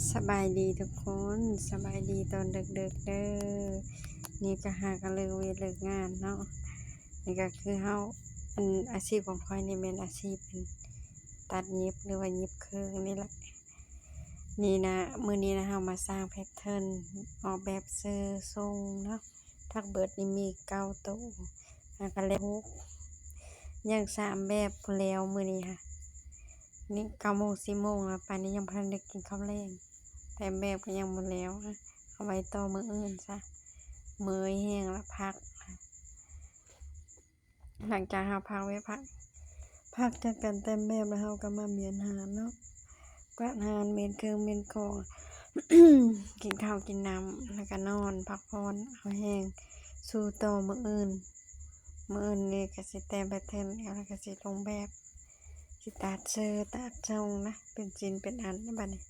ສະບາຍດີທຸກຄົນ ສະບາຍດີຕອນເດິກໆເດີ. ນີ້ກໍຫາກໍເລີກວຽກເລີກງານເນາະ. ນີ້ກໍຄືເຮົາ ອັນ ອາຊີບຂອງຂ້ອຍນີ້ແມ່ນອາຊີບ ອັນ ຕັດຫຍິບ ຫຼືວ່າຫຍິບເຄິ່ງນີ້ແຫຼະ. ນີ້ນະ ມື້ນີ້ນະ ເຮົາມາສ້າງແພັດເທີນ ອອກແບບເສື້ອຊົງເນາະ. ທັງເບິດນີ້ມີເກົ້າໂຕ ຫາກໍແລ້ວຫົກ ຍັງສາມແບບບໍ່ແລ້ວມື້ນີ້ຫະ. ນີ້ເກົ້າໂມງ ສິບໂມງແລ້ວ ປານນີ້ຍັງບໍ່ທັນໄດ້ກິນເຂົ້າແລງ ແຕ່ແບບກໍຍັງບໍ່ແລ້ວ ເອົາໄວ້ຕໍ່ມື້ອື່ນຊະ ເມື່ອຍແຮງລະ ພັກ. ຫຼັງຈາກເຮົາພັກໄວ້ ພັກ ພັກຈາກການແຕ້ມແບບແລ້ວ ເຮົາກໍມາມ້ຽນຮ້ານເນາະ ກວາດຮ້ານ ມ້ຽນເຄື່ອງມ້ຽນຂອງ ກິນເຂົ້າກິນນ້ຳ ແລ້ວກໍນອນພັກຜ່ອນ ເອົາແຮງສູ້ຕໍ່ມື້ອື່ນ. ມື້ອື່ນນີ້ກໍຊິແຕ້ມແພັດເທີນແລ້ວ ແລ້ວກໍຊິລົງແບບ ຊິຕັດເສື້ອຕັດຊົງນະ ເປັນຊິ້ນເປັນອັນນະບັດນີ້.